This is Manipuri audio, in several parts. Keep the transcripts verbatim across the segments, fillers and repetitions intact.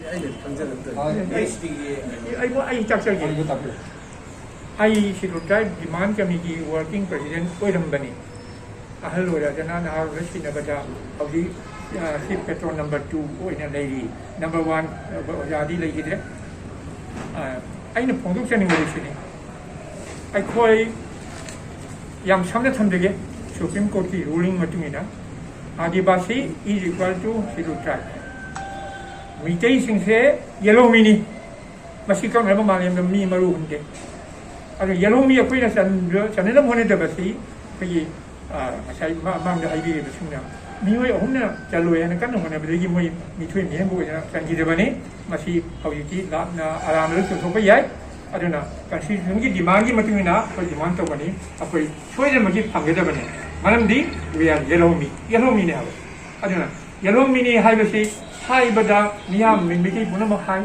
ꯑꯩꯅ ꯈꯪꯖꯔꯝꯗ꯭ꯔꯦ꯫ ꯑꯩ ꯑꯩ ꯑꯩ ꯆꯥꯛꯆꯒꯦ꯫ ꯑꯩ ꯁꯤꯗ ꯇ꯭ꯔꯥꯏꯕ ꯗꯤꯃꯥꯟ ꯀꯃꯤꯇꯤ ꯋꯥꯔꯀꯤꯡ ꯄ꯭ꯔꯁꯤꯗꯦꯟ ꯑꯣꯏꯔꯝꯕꯅꯤ꯫ ꯑꯍꯜ ꯑꯣꯏꯔꯗꯅ ꯅꯍꯥꯔꯣꯜꯗ ꯁꯤꯟꯅꯕꯗ ꯍꯧꯖꯤꯛ, ꯑ, ꯁꯤ ꯄꯦꯇ꯭ꯔꯣꯜ ꯅꯝꯕꯔ ꯇꯨ ꯑꯣꯏꯅ ꯂꯩꯔꯤ꯫ ꯅꯝꯕꯔ ꯋꯥꯟ ꯑꯣꯖꯥꯗꯤ ꯂꯩꯈꯤꯗ꯭ꯔꯦ꯫ ꯑ, ꯑꯩꯅ ꯐꯣꯡꯗꯣꯛꯆꯅꯤꯡꯕꯗꯤ ꯁꯤꯅꯤ꯫ ꯑꯩꯈꯣꯏ ꯌꯥꯝ ꯁꯝꯅ ꯊꯝꯖꯒꯦ, ꯁꯨꯄ꯭ꯔꯤꯝ ꯀꯣꯔꯠꯀꯤ ꯔꯨꯂꯤꯡ ꯃꯇꯨꯡ ꯏꯟꯅ, Adivasi is equal to Scheduled Tribe꯫ ꯃꯤꯇꯩꯁꯤꯡꯁꯦ ꯌꯦꯜꯍꯧꯃꯤꯅꯤ꯫ ꯃꯁꯤ ꯀꯛꯅꯅꯕ ꯃꯥꯂꯦꯝꯗ ꯃꯤ ꯃꯔꯨ ꯍꯨꯟꯗꯦ꯫ ꯑꯗꯨ ꯌꯦꯜꯍꯧꯃꯤ ꯑꯩꯈꯣꯏꯅ ꯆꯟꯕ-, ꯆꯟꯅꯅꯕ ꯍꯣꯠꯅꯗꯕꯁꯤ ꯑꯩꯈꯣꯏꯒꯤ, ꯑ, ꯉꯁꯥꯏ ꯃ-, ꯃꯃꯥꯡꯗ ꯍꯥꯏꯕꯤꯔꯤꯕꯁꯤꯡꯅ ꯃꯤꯑꯣꯏ ꯑꯍꯨꯝꯅ ꯆꯜꯂꯣꯏ ꯍꯥꯏꯅ ꯀꯟꯅ ꯍꯣꯠꯅꯕꯗꯒꯤ ꯃꯣꯏ ꯃꯤꯊꯣꯏ ꯃꯤꯍꯦꯟꯕ ꯑꯣꯏꯗꯅ ꯆꯟꯈꯤꯗꯕꯅꯤ꯫ ꯃꯁꯤ ꯍꯧꯖꯤꯛꯇꯤ ꯂꯥꯞꯅ ꯑꯔꯥꯟꯕꯗ ꯆꯨꯝꯊꯣꯛꯄ ꯌꯥꯏ꯫ ꯑꯗꯨꯅ ꯀꯟꯁꯇꯤꯇ꯭ꯌꯨꯁꯟꯒꯤ ꯗꯤꯃꯥꯟꯒꯤ ꯃꯇꯨꯡ ꯏꯟꯅ ꯑꯩꯈꯣꯏ ꯗꯤꯃꯥꯟ ꯇꯧꯒꯅꯤ꯫ ꯑꯩꯈꯣꯏ ꯁꯣꯏꯗꯅꯃꯛꯀꯤ ꯐꯪꯒꯗꯕꯅꯤ꯫ ꯃꯔꯝꯗꯤ we are ꯌꯦꯜꯍꯧꯃꯤ, ꯌꯦꯜꯍꯧꯃꯤꯅꯤ ꯍꯥꯏꯕ꯫ ꯑꯗꯨꯅ ꯌꯦꯜꯍꯧꯃꯤꯅꯤ ꯍꯥꯏꯕꯁꯤ ꯍꯥꯏꯕꯗ ꯃꯤꯌꯥꯝ ꯃꯤ-, ꯃꯤꯇꯩ ꯄꯨꯝꯅꯃꯛ ꯍꯥꯏ꯫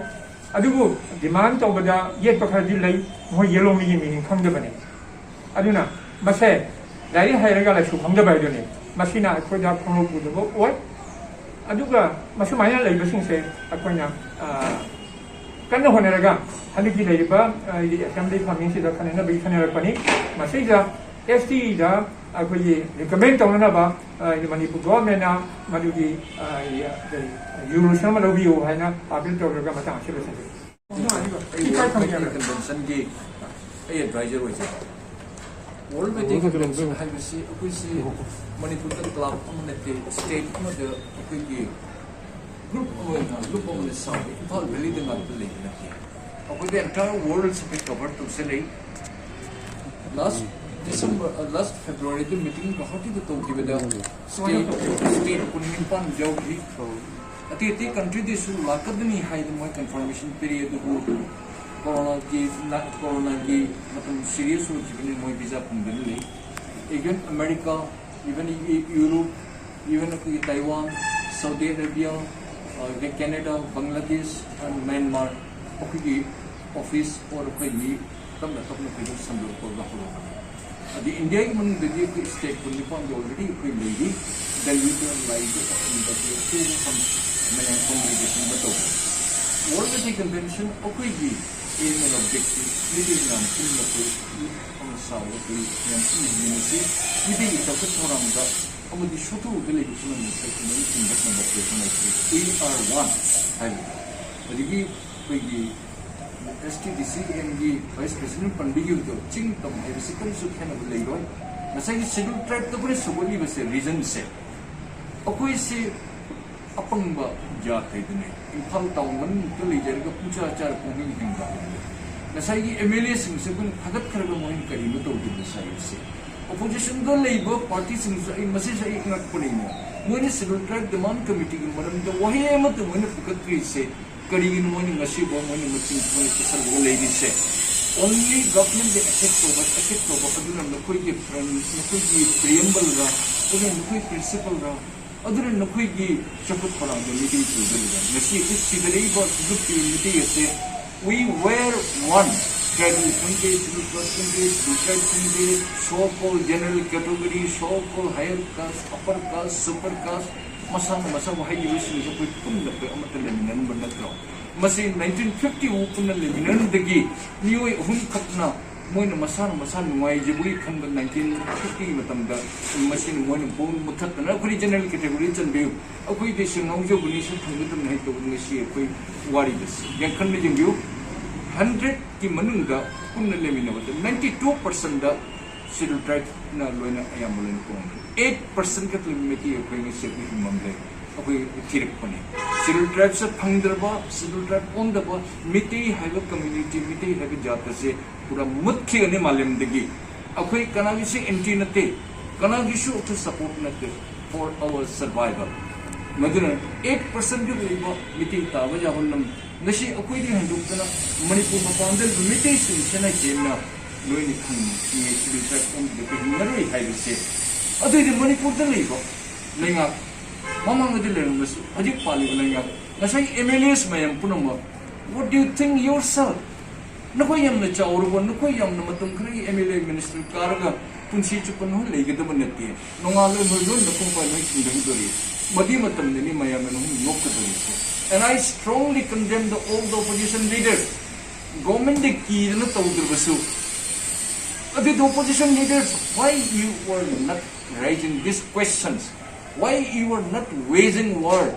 ꯑꯗꯨꯕꯨ ꯗꯤꯃꯥꯟ ꯇꯧꯕꯗ ꯌꯦꯠꯄ ꯈꯔꯗꯤ ꯂꯩ, ꯃꯈꯣꯏ ꯌꯦꯜꯍꯧꯃꯤꯒꯤ ꯃꯤꯅꯤꯡ ꯈꯪꯗꯕꯅꯤ꯫ ꯑꯗꯨꯅ ꯃꯁꯦ ꯂꯥꯏꯔꯤꯛ ꯍꯩꯔꯒ ꯂꯥꯏꯁꯨ ꯈꯪꯗꯕ ꯍꯥꯏꯗꯨꯅꯤ꯫ ꯃꯁꯤꯅ ꯑꯩꯈꯣꯏꯗ ꯈꯣꯡꯍꯧ ꯄꯨꯗꯕ ꯑꯣꯏ꯫ ꯑꯗꯨꯒ ꯃꯁꯨꯃꯥꯏꯅ ꯂꯩꯕꯁꯤꯡꯁꯦ ꯑꯩꯈꯣꯏꯅ, ꯑ, ꯀꯟꯅ ꯍꯣꯠꯅꯔꯒ ꯍꯟꯗꯛꯀꯤ ꯂꯩꯔꯤꯕ, ꯑ, ꯑꯦꯁꯦꯝꯕ꯭ꯂꯤ ꯐꯥꯔꯃꯤꯡꯁꯤꯗ ꯈꯟꯅꯅꯕꯒꯤ ꯈꯟꯅꯔꯛꯄꯅꯤ꯫ ꯃꯁꯤꯗ ꯑꯦꯁ ꯇꯤꯗ ꯑꯩꯈꯣꯏꯒꯤ ꯔꯤꯀꯃꯦꯟ ꯇꯧꯅꯅꯕ, ꯑ, ꯃꯅꯤꯄꯨꯔ ꯒꯣꯚꯔꯟꯃꯦꯟꯅ ꯃꯗꯨꯒꯤ, ꯑ, ꯀꯔꯤ, ꯔꯤꯖꯣꯂꯨꯁꯟ ꯑꯃ ꯂꯧꯕꯤꯌꯨ ꯍꯥꯏꯅ ꯑꯥꯄꯤꯜ ꯇꯧꯔꯒ ꯃꯇꯥꯡ ꯑꯁꯤ ꯂꯣꯏꯁꯤꯟꯖꯒꯦ꯫ ꯑꯩ ꯋꯥꯔꯜ ꯃꯦꯗꯤꯀꯦꯜ ꯀꯟꯚꯦꯟꯁꯟꯒꯤ ꯑꯩ ꯑꯦꯗꯚꯥꯏꯖꯔ ꯑꯣꯏꯖꯩ꯫ ꯋꯥꯔꯜ ꯃꯦꯗꯤꯀꯦꯜ ꯀꯟꯚꯦꯟꯁꯟ ꯍꯥꯏꯕꯁꯤ ꯑꯩꯈꯣꯏꯁꯤ ꯃꯅꯤꯄꯨꯔꯗ ꯀ꯭ꯂꯕ ꯑꯃ ꯅꯠꯇꯦ, ꯁ꯭ꯇꯦꯠ ꯑꯃꯗ ꯑꯩꯈꯣꯏꯒꯤ ꯒ꯭ꯔꯨꯞ ꯑꯃ ꯑꯣꯏꯅ ꯂꯨꯞ ꯑꯃꯅ ꯁꯥꯕ ꯏꯝꯐꯥꯜ ꯚꯦꯂꯤꯗ ꯉꯥꯛꯇ ꯂꯩꯕ ꯅꯠꯇꯦ꯫ ꯑꯩꯈꯣꯏꯗꯤ ꯑꯦꯟꯇꯥꯌꯔ ꯋꯥꯔꯜꯁꯤꯗ ꯀꯚꯔ ꯇꯧꯁꯤꯜꯂꯤ꯫ ꯂꯥꯁ ꯗꯤꯁꯦꯝꯕꯔ, ꯂꯥꯁ ꯐꯦꯕ꯭ꯔꯨꯋꯥꯔꯤꯗ ꯃꯤꯇꯤꯡ ꯒꯧꯍꯥꯇꯤꯗ ꯇꯧꯈꯤꯕꯗ ꯁ꯭ꯇꯦꯠ, ꯁ꯭ꯇꯦꯠ ꯀꯨꯟꯅꯤꯄꯥꯟ ꯌꯥꯎꯈꯤ꯫ ꯑꯇꯩ ꯑꯇꯩ ꯀꯟꯇ꯭ꯔꯤꯗꯁꯨ ꯂꯥꯛꯀꯗꯅꯤ ꯍꯥꯏꯗꯅ ꯃꯣꯏ ꯀꯟꯐꯔꯃꯦꯁꯟ ꯄꯤꯔꯤ, ꯑꯗꯨꯕꯨ ꯀꯣꯔꯣꯅꯥꯒꯤ, ꯀꯣꯔꯣꯅꯥꯒꯤ ꯃꯇꯝ ꯁꯤꯔꯤꯌꯁ ꯑꯣꯏꯈꯤꯕꯅꯤ, ꯃꯣꯏ ꯚꯤꯖꯥ ꯐꯪꯗꯅ ꯂꯩ꯫ Even America, even Europe, even ꯑꯩꯈꯣꯏꯒꯤ ꯇꯥꯏꯋꯥꯟ, ꯁꯥꯎꯗꯤ ꯑꯔꯦꯕꯤꯌꯥ, ꯑ, ꯀꯦꯅꯦꯗꯥ, ꯕꯪꯒ꯭ꯂꯥꯗꯦꯁ, and ꯃ꯭ꯌꯥꯟꯃꯥꯔ, ꯑꯩꯈꯣꯏꯒꯤ ꯑꯣꯐꯤꯁ ꯑꯣꯔ ꯑꯩꯈꯣꯏꯒꯤ ꯇꯞꯅ ꯇꯞꯅ ꯑꯩꯈꯣꯏ ꯑꯗꯨꯝ ꯁꯟꯗꯣꯔꯛꯄ ꯍꯧꯔꯛꯑꯕꯅꯤ꯫ ꯑꯗꯩ ꯏꯟꯗꯤꯌꯥꯒꯤ ꯃꯅꯨꯡꯗꯗꯤ ꯑꯩꯈꯣꯏ ꯁ꯭ꯇꯦꯠ ꯀꯨꯟꯅꯤꯄꯥꯟꯗꯤ already ꯑꯩꯈꯣꯏ ꯂꯩꯔꯤ꯫ ꯗꯦꯜꯂꯤꯗ ꯂꯩꯕ ꯑꯍꯨꯝꯗꯗꯤ ꯑꯆꯧꯕ ꯐꯝ ꯃꯌꯥꯝ ꯀꯣꯡꯒ꯭ꯔꯦꯒꯦꯁꯟ ꯑꯃ ꯇꯧꯔꯤ꯫ Convention ꯑꯩꯈꯣꯏꯒꯤ aim and objective ꯃꯤꯇꯩ ꯃꯌꯥꯝ ꯄꯨꯟꯅ ꯑꯩꯈꯣꯏ ꯑꯃ ꯁꯥꯕ ꯑꯩꯈꯣꯏ ꯃꯌꯥꯝ ꯄꯨꯟꯅ ꯍꯤꯡꯃꯤꯟꯅꯁꯤ꯫ ꯃꯤꯇꯩꯒꯤ ꯆꯥꯎꯈꯠ ꯊꯧꯔꯥꯡꯗ ꯑꯃꯗꯤ ꯁꯣꯊꯣꯛꯑꯒ ꯂꯩꯕ ꯄꯨꯝꯅꯃꯛ ꯑꯩꯈꯣꯏ ꯂꯣꯏꯅ ꯆꯤꯡꯈꯠꯅꯕ ꯑꯩꯈꯣꯏ ꯍꯣꯠꯅꯁꯤ꯫ We are one ꯍꯥꯏꯕꯗꯣ꯫ ꯑꯗꯒꯤ ꯑꯩꯈꯣꯏꯒꯤ S T D C M ꯒꯤ vice president ꯄꯟꯕꯤꯈꯤꯕꯗꯣ, ꯆꯤꯡ ꯇꯝ ꯍꯥꯏꯕꯁꯤ ꯀꯔꯤꯁꯨ ꯈꯦꯠꯅꯕ ꯂꯩꯔꯣꯏ꯫ ꯉꯁꯥꯏꯒꯤ schedule tribe ꯇ ꯑꯩꯈꯣꯏꯅ ꯁꯧꯒꯠꯂꯤꯕꯁꯦ reason ꯁꯦ, ꯑꯩꯈꯣꯏꯁꯤ ꯑꯄꯪꯕ ꯖꯥꯠ ꯍꯥꯏꯗꯨꯅꯤ꯫ ꯏꯝꯐꯥꯜ town ꯃꯅꯨꯡꯗ ꯂꯩꯖꯔꯒ ꯄꯨꯡꯆꯥ ꯆꯥꯔ ꯄꯨꯡꯍꯤꯡ ꯍꯤꯡꯕ ꯍꯥꯏꯕꯗꯨ꯫ ꯉꯁꯥꯏꯒꯤ M L A ꯁꯤꯡꯁꯦ ꯑꯩꯈꯣꯏꯅ ꯐꯒꯠꯈ꯭ꯔꯒ ꯃꯣꯏꯅ ꯀꯔꯤꯅꯣ ꯇꯧꯗꯣꯏꯕ ꯉꯁꯥꯏꯒꯤꯁꯦ? Opposition ꯗ ꯂꯩꯕ party ꯁꯤꯡꯁꯨ ꯑꯩ ꯃꯁꯤꯁꯨ ꯑꯩ ꯉꯛꯄꯅꯤ꯫ ꯃꯣꯏꯅ schedule tribe demand committee ꯒꯤ ꯃꯔꯝꯗ ꯋꯥꯍꯩ ꯑꯃꯠꯇ ꯃꯣꯏꯅ ꯄꯨꯈꯠꯇ꯭ꯔꯤꯁꯦ ꯀꯔꯤꯒꯤꯅꯣ? ꯃꯣꯏꯅ ꯉꯁꯤꯐꯥꯎ ꯃꯣꯏꯅ ꯃꯆꯤꯟ ꯃꯣꯏꯅ ꯆꯦꯠꯁꯜꯂꯒ ꯂꯩꯔꯤꯁꯦ? Only government ꯗ attack ꯇꯧꯕ, attack ꯇꯧꯕ, ꯑꯗꯨꯅ ꯅꯈꯣꯏꯒꯤ ꯄ꯭ꯔ-, ꯅꯈꯣꯏꯒꯤ preamble ꯔ, ꯑꯗꯨꯅ ꯅꯈꯣꯏ principle ꯔ, ꯑꯗꯨꯅ ꯅꯈꯣꯏꯒꯤ ꯆꯥꯎꯈꯠ ꯊꯧꯔꯥꯡꯗ ꯃꯤꯠꯌꯦꯡ ꯆꯪꯗꯕꯤꯗ ꯉꯁꯤ ꯑꯩꯈꯣꯏ ꯁꯤꯗꯔꯛꯏꯕ ꯐꯤꯖꯦꯠ ꯐꯤꯔꯣꯜ ꯃꯤꯇꯩ ꯑꯁꯦ, we were one, tribal ꯈꯪꯗꯦ, schedule caste ꯈꯪꯗꯦ, schedule tribe ꯈꯪꯗꯦ, so called general category, so called higher caste, upper caste, super caste, ꯃꯁꯥꯅ ꯃꯁꯥꯕꯨ ꯍꯥꯏꯔꯤꯕꯁꯤꯡꯁꯦ ꯑꯩꯈꯣꯏ ꯄꯨꯟꯅ ꯑꯩꯈꯣꯏ ꯑꯃꯠꯇ ꯂꯩꯃꯤꯟꯅꯔꯝꯕ ꯅꯠꯇ꯭ꯔꯣ? ꯃꯁꯤ nineteen fifty ꯐꯥꯎ ꯄꯨꯟꯅ ꯂꯩꯃꯤꯟꯅꯔꯝꯕꯗꯒꯤ ꯃꯤꯑꯣꯏ ꯑꯍꯨꯝꯈꯛꯅ ꯃꯣꯏꯅ ꯃꯁꯥꯅ ꯃꯁꯥ ꯅꯨꯡꯉꯥꯏꯖꯕꯒꯤ ꯈꯟꯕ nineteen fifty ꯒꯤ ꯃꯇꯝꯗ ꯃꯁꯤꯅ ꯃꯣꯏꯅ ꯕꯣꯝ ꯃꯨꯊꯠꯇꯅ ꯑꯩꯈꯣꯏꯗꯤ general category ꯆꯟꯕꯤꯌꯨ, ꯑꯩꯈꯣꯏꯗꯤ ꯁꯤ ꯉꯥꯎꯖꯕꯅꯤ, ꯁꯤ ꯐꯪꯒꯗꯕꯅꯤ ꯍꯥꯏꯅ ꯇꯧꯕ ꯉꯁꯤ ꯑꯩꯈꯣꯏ ꯋꯥꯔꯤꯕꯁꯤ ꯌꯥꯝ ꯈꯟꯕ ꯌꯦꯡꯕꯤꯌꯨ꯫ Hundred ꯀꯤ ꯃꯅꯨꯡꯗ ꯄꯨꯟꯅ ꯂꯩꯃꯤꯟꯅꯕꯗ ninety two percent ꯗ schedule tribe ꯅ ꯂꯣꯏꯅ ꯑꯌꯥꯝꯕ ꯂꯣꯏꯅ ꯀꯣꯡꯈ꯭ꯔꯦ꯫ Eight percent ꯈꯛꯇ ꯃꯩꯇꯩ ꯑꯩꯈꯣꯏ ꯉꯁꯤ ꯑꯩꯈꯣꯏ ꯍꯤꯡꯐꯝ ꯂꯩ꯫ ꯑꯩꯈꯣꯏ ꯊꯤꯔꯛꯄꯅꯤ꯫ Schedule tribe ꯁꯦ ꯐꯪꯗ꯭ꯔꯕ, schedule tribe ꯑꯣꯟꯗꯕ ꯃꯤꯇꯩ ꯍꯥꯏꯕ community, ꯃꯤꯇꯩ ꯍꯥꯏꯕ ꯖꯥꯠ ꯑꯁꯦ ꯄꯨꯔꯥ ꯃꯨꯠꯈꯤꯒꯅꯤ ꯃꯥꯂꯦꯝꯗꯒꯤ꯫ ꯑꯩꯈꯣꯏ ꯀꯅꯥꯒꯤꯁꯨ anti ꯅꯠꯇꯦ, ꯀꯅꯥꯒꯤꯁꯨ ꯑꯩꯈꯣꯏ support ꯅꯠꯇꯦ, for our survival꯫ ꯃꯗꯨꯅ eight percent ꯈꯛ ꯂꯩꯕ ꯃꯤꯇꯩ ꯇꯥꯕ ꯌꯥꯕ ꯂꯝ ꯉꯁꯤ ꯑꯩꯈꯣꯏꯗꯒꯤ ꯍꯦꯟꯗꯣꯛꯇꯅ ꯃꯅꯤꯄꯨꯔ ꯃꯄꯥꯟꯗ ꯂꯩꯕ ꯃꯤꯇꯩꯁꯤꯡꯁꯤꯅ ꯍꯦꯟꯅ ꯂꯣꯏꯅ ꯈꯪꯉꯤ꯫ ꯏꯪꯂꯤꯁ ꯂꯤꯇꯔꯦꯆꯔ ꯑꯣꯟꯕꯗ ꯑꯩꯈꯣꯏ ꯍꯤꯡꯉꯔꯣꯏ ꯍꯥꯏꯕꯁꯦ꯫ ꯑꯗꯨꯏꯗꯤ ꯃꯅꯤꯄꯨꯔꯗ ꯂꯩꯕ ꯂꯩꯉꯥꯛ, ꯃꯃꯥꯡꯗꯗꯤ ꯂꯩꯔꯝꯕꯁꯨ ꯍꯧꯖꯤꯛ ꯄꯥꯜꯂꯤꯕ ꯂꯩꯉꯥꯛ, ꯉꯁꯥꯏ M L As ꯃꯌꯥꯝ ꯄꯨꯝꯅꯃꯛ, what do you think yourself? ꯅꯈꯣꯏ ꯌꯥꯝꯅ ꯆꯥꯎꯔꯕ, ꯅꯈꯣꯏ ꯌꯥꯝꯅ ꯃꯇꯝ ꯈꯔꯒꯤ M L A minister ꯀꯥꯔꯒ ꯄꯨꯟꯁꯤ ꯆꯨꯞꯄ ꯅꯈꯣꯏ ꯂꯩꯒꯗꯕ ꯅꯠꯇꯦ꯫ ꯅꯣꯡꯉꯥꯜꯂꯣꯏ ꯃꯣꯏ ꯂꯣꯏ ꯅꯈꯣꯡ ꯄꯥꯏ ꯂꯣꯏ ꯊꯤꯡꯒꯗꯧꯔꯤ꯫ ꯃꯗꯨꯒꯤ ꯃꯇꯝꯗꯅꯤ ꯃꯌꯥꯝꯅ ꯅꯈꯣꯏ ꯅꯣꯛꯀꯗꯧꯔꯤꯁꯦ꯫ And I strongly condemn the, all the opposition leaders. Government ꯗ ꯀꯤꯗꯅ ꯇꯧꯗ꯭ꯔꯕꯁꯨ, ꯑꯗꯨ the opposition leaders, why you were not raising these questions? Why you were not waging war,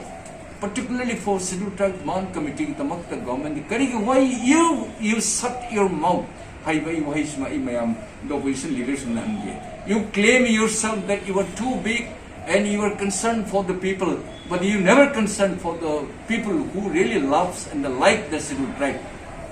particularly for Scheduled Tribe Demand Committee ꯒꯤꯗꯃꯛꯇ government ꯗ ꯀꯔꯤꯒꯤ, why you, you shut your mouth? ꯍꯥꯏꯕ ꯑꯩ ꯋꯥꯍꯩꯁꯤꯃ ꯑꯩ ꯃꯌꯥꯝ the opposition leaders ꯅ ꯍꯪꯒꯦ. You claim yourself that you are too big and you are concerned for the people, but you never concerned for the people who really loves and the like the Scheduled Tribe,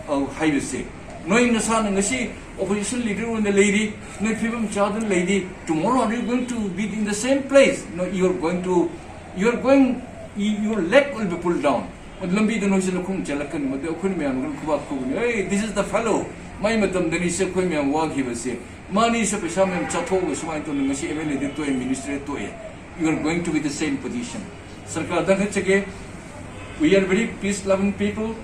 uh, ꯍꯥꯏꯕꯁꯦ. ꯅꯣꯏ ꯅꯁꯥꯅ ꯉꯁꯤ opposition leader ꯑꯣꯏꯅ ꯂꯩꯔꯤ, ꯅꯣꯏ ꯐꯤꯕꯝ ꯆꯥꯗꯅ ꯂꯩꯔꯤ. Tomorrow are you going to be in the same place? No, you are going to, you are going, your leg will be pulled down. ꯂꯝꯕꯤꯗ ꯅꯣꯏꯁꯦ ꯂꯧꯈꯣꯡ ꯆꯦꯜꯂꯛꯀꯅꯤ, ꯃꯗꯨ ꯑꯩꯈꯣꯏꯅ ꯃꯌꯥꯝ ꯈꯨꯕꯥꯛ ꯈꯨꯒꯅꯤ, "Hey, this is the fellow, ꯃꯥꯏ ꯃꯇꯝꯗꯅꯤ ꯁꯦ ꯑꯩꯈꯣꯏ ꯃꯌꯥꯝ ꯋꯥꯈꯤꯕꯁꯦ, ꯃꯥꯅꯤ ꯁꯦ ꯄꯩꯁꯥ ꯃꯌꯥꯝ ꯆꯥꯊꯣꯛꯑꯒ ꯁꯨꯃꯥꯏꯅ ꯇꯧꯅ ꯉꯁꯤ M L A ꯗꯤ ꯇꯣꯛꯑꯦ, minister ꯇꯣꯛꯑꯦ." You are going to be the same position. ꯁꯔꯀꯥꯔꯗ ꯍꯪꯒꯠꯆꯒꯦ, we are very peace loving people,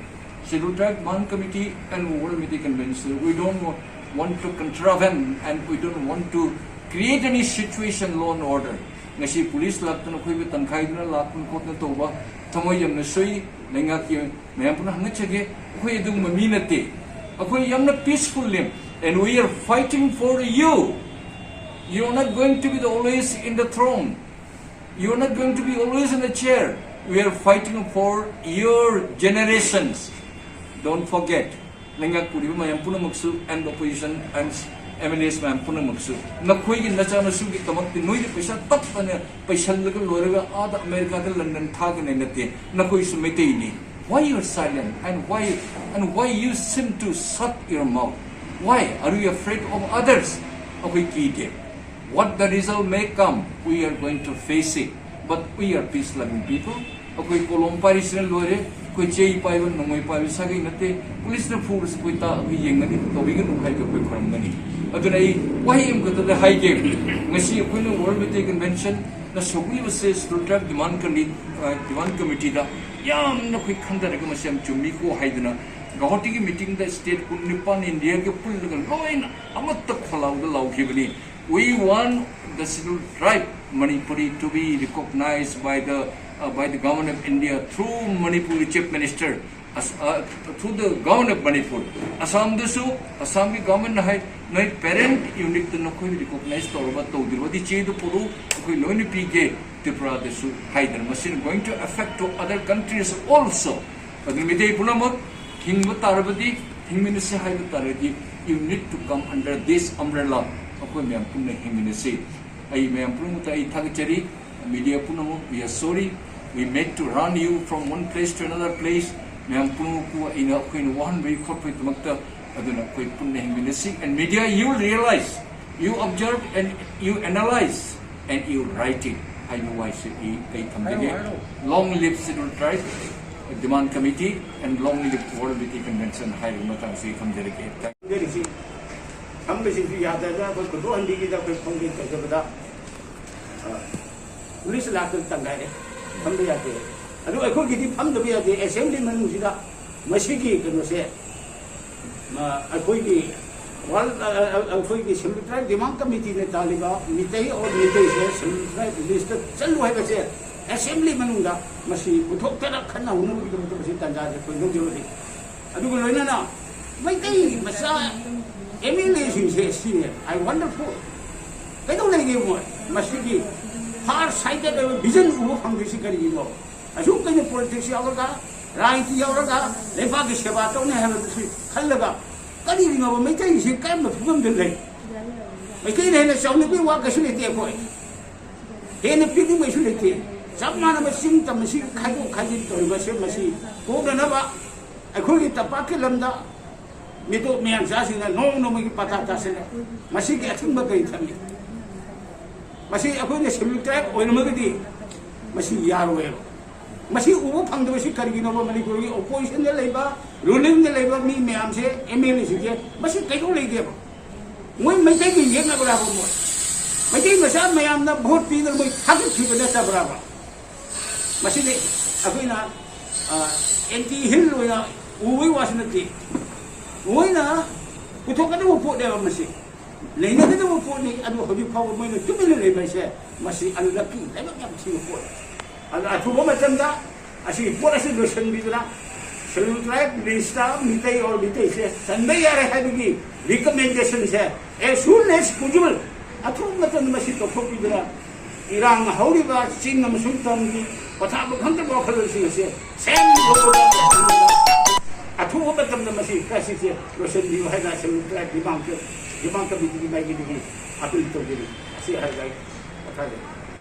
Scheduled Tribe Demand Committee and World Media Convention. We don't wa-, want to contravene and we don't want to create any situation, law and order. ꯉꯁꯤ police ꯂꯥꯛꯇꯅ ꯑꯩꯈꯣꯏꯕꯨ ꯇꯟꯈꯥꯏꯗꯨꯅ ꯂꯥꯛꯇꯅ ꯈꯣꯠꯇꯅ ꯇꯧꯕ ꯊꯃꯣꯏ ꯌꯥꯝꯅ ꯁꯣꯏ꯫ ꯂꯩꯉꯥꯛꯀꯤ ꯃꯌꯥꯝ ꯄꯨꯝꯅ ꯍꯪꯒꯠꯆꯒꯦ, ꯑꯩꯈꯣꯏ ꯑꯗꯨꯒꯨꯝꯕ ꯃꯤ ꯅꯠꯇꯦ꯫ ꯑꯩꯈꯣꯏ ꯌꯥꯝꯅ peaceful ꯅꯤ, and we are fighting for you. You are not going to be the always in the throne. You are not going to be always in the chair. We are fighting for your generations. Don't forget. ꯂꯩꯉꯥꯛ ꯄꯨꯔꯤꯕ ꯃꯌꯥꯝ ꯄꯨꯝꯅꯃꯛꯁꯨ and opposition and M L As ꯃꯌꯥꯝ ꯄꯨꯝꯅꯃꯛꯁꯨ, ꯅꯈꯣꯏꯒꯤ ꯅꯆꯥꯅꯁꯨꯒꯤꯗꯃꯛꯇꯤ ꯅꯣꯏꯗꯤ ꯄꯩꯁꯥ ꯇꯞ ꯇꯞꯅ ꯄꯩꯁꯜꯂꯒ ꯂꯣꯏꯔꯒ ꯑꯥꯗ ꯑꯃꯦꯔꯤꯀꯥꯗ ꯂꯟꯗꯟ ꯊꯥꯒꯅꯤ ꯅꯠꯇꯦ, ꯅꯈꯣꯏꯁꯨ ꯃꯩꯇꯩꯅꯤ꯫ Why you are silent and why, and why you seem to shut your mouth? Why are you afraid of others? ꯑꯩꯈꯣꯏ ꯀꯤꯗꯦ꯫ What the result may come, we are going to face it. But we are peace loving people. ꯑꯩꯈꯣꯏ ꯀꯣꯂꯣꯝ ꯄꯥꯏꯔꯤꯁꯤꯅ ꯂꯣꯏꯔꯦ, ꯑꯩꯈꯣꯏ ꯆꯩ ꯄꯥꯏꯕ ꯅꯣꯡꯃꯩ ꯄꯥꯏꯕ ꯁꯥꯒꯩ ꯅꯠꯇꯦ꯫ Police ꯅ ꯐꯨꯔꯁꯨ ꯑꯩꯈꯣꯏ ꯇꯥ-, ꯑꯩꯈꯣꯏ ꯌꯦꯡꯒꯅꯤ, ꯇꯧꯕꯤꯒꯅꯨ ꯍꯥꯏꯕ ꯑꯩꯈꯣꯏ ꯈꯨꯔꯝꯒꯅꯤ꯫ ꯑꯗꯨꯅ ꯑꯩ ꯋꯥꯍꯩ ꯑꯃꯈꯛꯇꯗ ꯍꯥꯏꯒꯦ, ꯉꯁꯤ ꯑꯩꯈꯣꯏꯅ World Media Convention ꯅ ꯁꯧꯒꯠꯂꯤꯕꯁꯦ Scheduled Tribe Demand Committee, ꯑ, Demand Committee ꯗ ꯌꯥꯝꯅ ꯑꯩꯈꯣꯏ ꯈꯟꯊꯔꯒ ꯃꯁꯤ ꯌꯥꯝ ꯆꯨꯝꯃꯤꯀꯣ ꯍꯥꯏꯗꯅ ꯒꯧꯍꯥꯇꯤꯒꯤ meeting ꯗ state ꯀꯨꯟꯅꯤꯄꯥꯟ India ꯒꯤ ꯄꯨꯜꯂꯒ ꯂꯣꯏꯅ ꯑꯃꯠꯇ ꯈꯣꯜꯂꯥꯎꯗ ꯂꯥꯎꯈꯤꯕꯅꯤ꯫ We want the Scheduled Tribe Manipuri to be recognized by the By the Government of India through Manipur Chief Minister, as, uh, through the Government of Manipur, ꯑꯁꯥꯝꯗꯁꯨ ꯑꯁꯥꯝꯒꯤ ꯒꯚꯔꯟꯃꯦꯟꯅ ꯍꯥꯏ, ꯅꯣꯏ ꯄꯦꯔꯦꯟꯠ ꯌꯨꯅꯤꯠꯇ ꯅꯈꯣꯏ ꯔꯤꯀꯣꯛꯅꯥꯏꯖ ꯇꯧꯔꯕ ꯇꯧꯗ꯭ꯔꯕꯗꯤ ꯆꯦꯗꯨ ꯄꯨꯔꯛꯎ, ꯑꯩꯈꯣꯏ ꯂꯣꯏꯅ ꯄꯤꯒꯦ ꯇ꯭ꯔꯤꯄꯨꯔꯥꯗꯁꯨ ꯍꯥꯏꯗꯅ꯫ ꯃꯁꯤꯅ going to affect to other countries also. ꯑꯗꯨꯅ ꯃꯤꯇꯩ ꯄꯨꯝꯅꯃꯛ ꯍꯤꯡꯕ ꯇꯥꯔꯕꯗꯤ, ꯍꯤꯡꯃꯤꯟꯅꯁꯤ ꯍꯥꯏꯕ ꯇꯥꯔꯗꯤ, you need to come under this umbrella. ꯑꯩꯈꯣꯏ ꯃꯌꯥꯝ ꯄꯨꯟꯅ ꯍꯤꯡꯃꯤꯟꯅꯁꯤ꯫ ꯑꯩ ꯃꯌꯥꯝ ꯄꯨꯝꯅꯃꯛꯇ ꯑꯩ ꯊꯥꯒꯠꯆꯔꯤ꯫ Media ꯄꯨꯝꯅꯃꯛ, we are sorry, we made to run you from one place to another place. ꯃꯌꯥꯝ ꯄꯨꯝꯅꯃꯛꯄꯨ ꯑꯩꯅ, ꯑꯩꯈꯣꯏꯅ ꯋꯥꯍꯟꯕꯒꯤ ꯈꯣꯠꯄꯒꯤꯗꯃꯛꯇ꯫ ꯑꯗꯨꯅ ꯑꯩꯈꯣꯏ ꯄꯨꯟꯅ ꯍꯤꯡꯃꯤꯟꯅꯁꯤ꯫ And media, you realize, you observe and you analyze and you write it. ꯍꯥꯏꯕ ꯋꯥꯍꯩꯁꯦ ꯑꯩ, ꯑꯩ ꯊꯝꯖꯒꯦ꯫ Long live Scheduled Tribe Demand Committee and long live World Meeting Convention ꯍꯥꯏꯔꯤꯕ ꯃꯇꯥꯡꯁꯤ ꯑꯩ ꯊꯝꯖꯔꯒꯦ꯫ ꯈꯪꯗꯔꯤꯁꯤ ꯊꯝꯕꯁꯤꯁꯨ ꯌꯥꯗꯗꯅ ꯑꯩꯈꯣꯏ ꯈꯨꯗꯣꯛꯍꯟꯕꯤꯒꯤꯗ ꯑꯩꯈꯣꯏ ꯐꯣꯡꯒꯦ ꯇꯧꯖꯕꯗ, ꯑ, ꯄꯨꯂꯤꯁ ꯂꯥꯛꯇꯅ ꯇꯪꯈꯥꯏꯔꯦ, ꯊꯝꯕ ꯌꯥꯗꯦ꯫ ꯑꯗꯨ ꯑꯩꯈꯣꯏꯒꯤꯗꯤ ꯐꯝꯗꯕ ꯌꯥꯗꯦ꯫ ꯑꯦꯁꯦꯝꯕ꯭ꯂꯤ ꯃꯅꯨꯡꯁꯤꯗ ꯃꯁꯤꯒꯤ ꯀꯩꯅꯣꯁꯦ, ꯑ, ꯑꯩꯈꯣꯏꯒꯤ ꯋꯥꯔꯜ, ꯑ, ꯑ, ꯑꯩꯈꯣꯏꯒꯤ ꯁꯦꯀ꯭ꯔꯦꯇꯔꯤ ꯗꯤꯃꯥꯟ ꯀꯃꯤꯇꯤꯅ ꯇꯥꯜꯂꯤꯕ ꯃꯤꯇꯩ ꯑꯣꯔ ꯃꯤꯇꯩꯁꯦ ꯁꯦꯀ꯭ꯔꯦꯇꯔꯤ ꯂꯤꯁꯇ ꯆꯠꯂꯨ ꯍꯥꯏꯕꯁꯦ ꯑꯦꯁꯦꯝꯕ꯭ꯂꯤ ꯃꯅꯨꯡꯗ ꯃꯁꯤ ꯄꯨꯊꯣꯛꯇꯅ ꯈꯟꯅ ꯍꯧꯅꯕꯒꯤꯗꯃꯛꯇ ꯃꯁꯤ ꯇꯥꯟꯖꯥꯁꯦ ꯑꯩꯈꯣꯏ ꯂꯧꯖꯕꯅꯤ꯫ ꯑꯗꯨꯒ ꯂꯣꯏꯅꯅ ꯃꯩꯇꯩ ꯃꯆꯥ ꯑꯦꯝ ꯑꯦꯜ ꯑꯦꯁꯤꯡꯁꯦ ꯁꯤꯅꯦ꯫ I wonder for ꯀꯩꯗꯧ ꯂꯩꯒꯦ ꯃꯣꯏ? ꯃꯁꯤꯒꯤ ꯐꯥꯔ ꯁꯥꯏꯇꯦꯠ ꯑꯣꯏꯕ ꯚꯤꯖꯟ ꯎꯕ ꯐꯪꯗ꯭ꯔꯤꯁꯤ ꯀꯔꯤꯒꯤꯅꯣ? ꯑꯁꯨꯛ ꯀꯩꯅ ꯄꯣꯂꯤꯇꯤꯛꯁ ꯌꯥꯎꯔꯒ, ꯔꯥꯖꯅꯤꯇꯤ ꯌꯥꯎꯔꯒ, ꯂꯩꯕꯥꯛꯀꯤ ꯁꯦꯕꯥ ꯇꯧꯅꯤ ꯍꯥꯏꯕꯗꯨꯁꯨ ꯈꯜꯂꯒ, ꯀꯔꯤꯒꯤꯅꯣꯕ ꯃꯩꯇꯩꯁꯤ ꯀꯔꯝꯕ ꯐꯤꯕꯝꯗ ꯂꯩ? ꯃꯩꯇꯩꯅ ꯍꯦꯟꯅ ꯆꯥꯎꯅꯕꯒꯤ ꯋꯥ ꯀꯩꯁꯨ ꯂꯩꯇꯦ ꯑꯩꯈꯣꯏ꯫ ꯍꯦꯟꯅ ꯄꯤꯅꯤꯡꯕꯩꯁꯨ ꯂꯩꯇꯦ꯫ ꯆꯞ ꯃꯥꯟꯅꯕ ꯆꯤꯡ ꯇꯝ ꯑꯁꯤ ꯈꯥꯏꯗꯣꯛ ꯈꯥꯏꯖꯤꯟ ꯇꯧꯔꯤꯕꯁꯦ ꯃꯁꯤ ꯀꯣꯛꯅꯅꯕ ꯑꯩꯈꯣꯏꯒꯤ ꯇꯝꯄꯥꯛꯀꯤ ꯂꯝꯗ ꯃꯤꯇꯣꯞ ꯃꯌꯥꯝ ꯆꯥꯁꯤꯡꯅ ꯅꯣꯡꯃ ꯅꯣꯡꯃꯒꯤ ꯄꯥꯊꯥ ꯇꯥꯁꯤꯜꯂꯦ꯫ ꯃꯁꯤꯒꯤ ꯑꯊꯤꯡꯕ ꯀꯔꯤ ꯊꯝꯃꯤ? ꯃꯁꯤ ꯑꯩꯈꯣꯏꯅ ꯁꯦꯀ꯭ꯌꯨꯂꯔ ꯇ꯭ꯔꯥꯏꯕ ꯑꯣꯏꯔꯝꯃꯒꯗꯤ ꯃꯁꯤ ꯌꯥꯔꯣꯏꯕ꯫ ꯃꯁꯤ ꯎꯕ ꯐꯪꯗꯕꯁꯤ ꯀꯔꯤꯒꯤꯅꯣꯕ? ꯃꯅꯤꯄꯨꯔꯒꯤ ꯑꯣꯄꯣꯖꯤꯁꯟꯗ ꯂꯩꯕ, ꯔꯨꯂꯤꯡꯗ ꯂꯩꯕ ꯃꯤ ꯃꯌꯥꯝꯁꯦ, ꯑꯦꯝ ꯑꯦꯜ ꯑꯦꯁꯤꯡꯁꯦ, ꯃꯁꯤ ꯀꯩꯗꯧ ꯂꯩꯒꯦꯕ? ꯃꯣꯏ ꯃꯩꯇꯩꯒ ꯌꯦꯛꯅꯕ꯭ꯔꯥꯕ ꯃꯣꯏ? ꯃꯩꯇꯩ ꯃꯆꯥ ꯃꯌꯥꯝꯅ ꯚꯣꯠ ꯄꯤꯗꯅ ꯃꯣꯏ ꯊꯥꯒꯠꯈꯤꯕ ꯅꯠꯇꯕ꯭ꯔꯥꯕ? ꯃꯁꯤꯗꯤ ꯑꯩꯈꯣꯏꯅ, ꯑ, ꯑꯦꯟꯇꯤ ꯍꯤꯜ ꯑꯣꯏꯅ ꯎꯕꯒꯤ ꯋꯥꯁꯨ ꯅꯠꯇꯦ꯫ ꯃꯣꯏꯅ ꯄꯨꯊꯣꯛꯀꯗꯕ ꯄꯣꯠꯅꯦꯕ ꯃꯁꯤ꯫ ꯂꯩꯅꯒꯗꯕ ꯄꯣꯠꯅꯤ꯫ ꯑꯗꯨ ꯍꯧꯖꯤꯛ ꯐꯥꯎꯕ ꯃꯣꯏꯅ ꯇꯨꯃꯤꯟꯅ ꯂꯩꯕ ꯍꯥꯏꯁꯦ ꯃꯁꯤ ꯑꯟꯂꯛꯀꯤ, ꯂꯥꯏꯕꯛ ꯌꯥꯝ ꯊꯤꯕ ꯄꯣꯠꯅꯤ꯫ ꯑꯗꯨꯅ ꯑꯊꯨꯕ ꯃꯇꯝꯗ ꯑꯁꯤꯒꯤ ꯄꯣꯠ ꯑꯁꯤ ꯂꯣꯏꯁꯤꯟꯕꯤꯗꯨꯅ Scheduled Tribe list ꯇ ꯃꯤꯇꯩ ꯑꯣꯔ ꯃꯤꯇꯩꯁꯦ ꯆꯟꯕ ꯌꯥꯔꯦ ꯍꯥꯏꯕꯒꯤ recommendation ꯁꯦ as soon as possible, ꯑꯊꯨꯕ ꯃꯇꯝꯗ ꯃꯁꯤ ꯇꯧꯊꯣꯛꯄꯤꯗꯨꯅ ꯏꯔꯥꯡ ꯍꯧꯔꯤꯕ ꯆꯤꯡ ꯑꯃꯁꯨꯡ ꯇꯝꯒꯤ ꯄꯣꯊꯥꯕ ꯈꯪꯗꯕ ꯋꯥꯈꯜꯂꯣꯟꯁꯤꯡ ꯑꯁꯦ ꯁꯦꯝꯗꯣꯛꯄꯗ ꯑꯊꯨꯕ ꯃꯇꯝꯗ ꯃꯁꯤ ꯀ꯭ꯔꯥꯏꯁꯤꯁꯁꯦ ꯂꯣꯏꯁꯤꯟꯕꯤꯌꯨ ꯍꯥꯏꯅ Scheduled Tribe ꯗꯤꯃꯥꯟ ꯗꯤꯃꯥꯟ ꯀꯃꯤꯇꯤꯒꯤ ꯃꯥꯏꯀꯩꯗꯒꯤ ꯑꯄꯤꯜ ꯇꯧꯖꯔꯤ꯫ ꯑꯁꯤ ꯍꯥꯏꯔꯒ ꯑꯩ ꯄꯣꯊꯥꯖꯔꯤ꯫